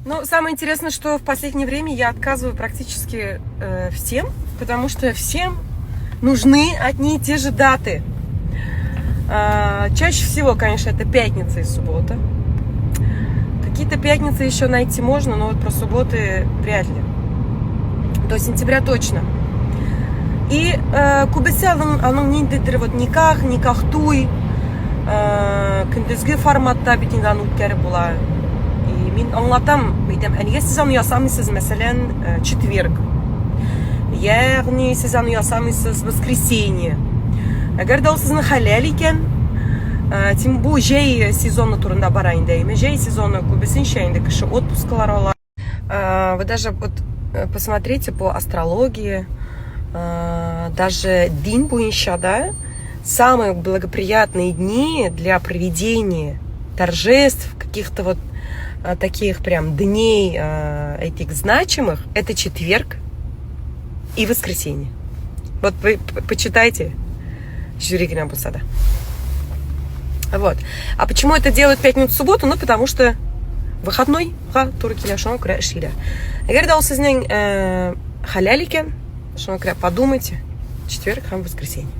Ну, самое интересное, что в последнее время я отказываю практически всем, потому что всем нужны одни и те же даты. Чаще всего, конечно, это пятница и суббота. Какие-то пятницы еще найти можно, но вот про субботы вряд ли. До сентября точно. И күбесе аның ниндидер вот никах, никах туй, көндезге форматта бит инде аны үткәреп була. И мин аңлатам, әйтәм, ә нигә сез аны ясамыйсыз, мәсәлән, четверг? Ягъни сез аны ясамыйсыз воскресенье. Әгәр дә ул сезнең хәләл икән, тем бу җәй сезоны турында бара инде, әйме? Җәй сезоны күбесенчә инде кеше отпускалар ала. Вы даже вот посмотрите по астрологии, даже дин буенча, да, самые благоприятные дни для проведения торжеств, каких-то вот таких прям дней этих значимых, это четверг и воскресенье. Вот вы почитайте, җүри генә булса да. Вот. А почему это делают пятницу, субботу? Ну, потому что выходнойга туры килә, шуңа күрә эшлиләр. Әгәр дә ул сезнең хәләл икән, шуңа күрә подумайте, четверг һәм воскресенье.